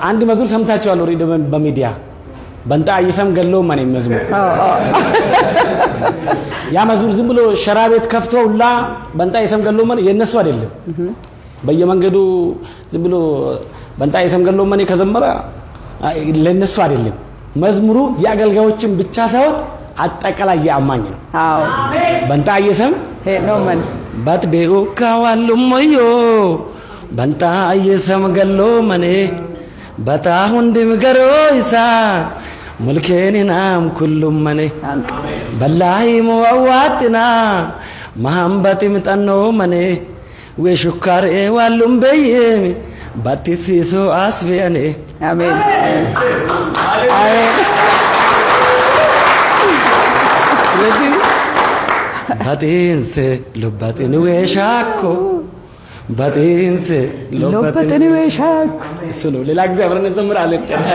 አንድ መዝሙር ሰምታችኋል already በሚዲያ፣ በንጣ ይሰም ገሎ ማን መዝሙር። ያ መዝሙር ዝም ብሎ ሸራ ቤት ከፍቶ ሁላ በንጣ ይሰም ገሎ ማን የነሱ አይደለም። በየመንገዱ ዝም ብሎ በንጣ ይሰም ገሎ ማን ከዘመረ ለነሱ አይደለም። መዝሙሩ የአገልጋዮችን ብቻ ሳይሆን አጠቃላይ የአማኝ ነው። በንጣ ይሰም ኖመን ባትቤኡ ካዋሉሞዮ በንጣ ይሰም ገሎ መኔ በታ ሁንድም ገሮ ይሳ ሙልኬኒናም ኩሉም መኔ በላሂ ሙዋዋጥና መሀምበጢም ጠኖ መኔ ዌሹካር ዋሉም በየሚ ባቲሲሶ አስቤኔ። አሜን አሜን። ስለዚህ ባጢንሴ ሎባጢን ዌሻኮ ባጢንሴ ሎበጥን ዌሻኮ እሱ ነው። ሌላ ጊዜ አብረን እንዘምራለን። ጨርሼ።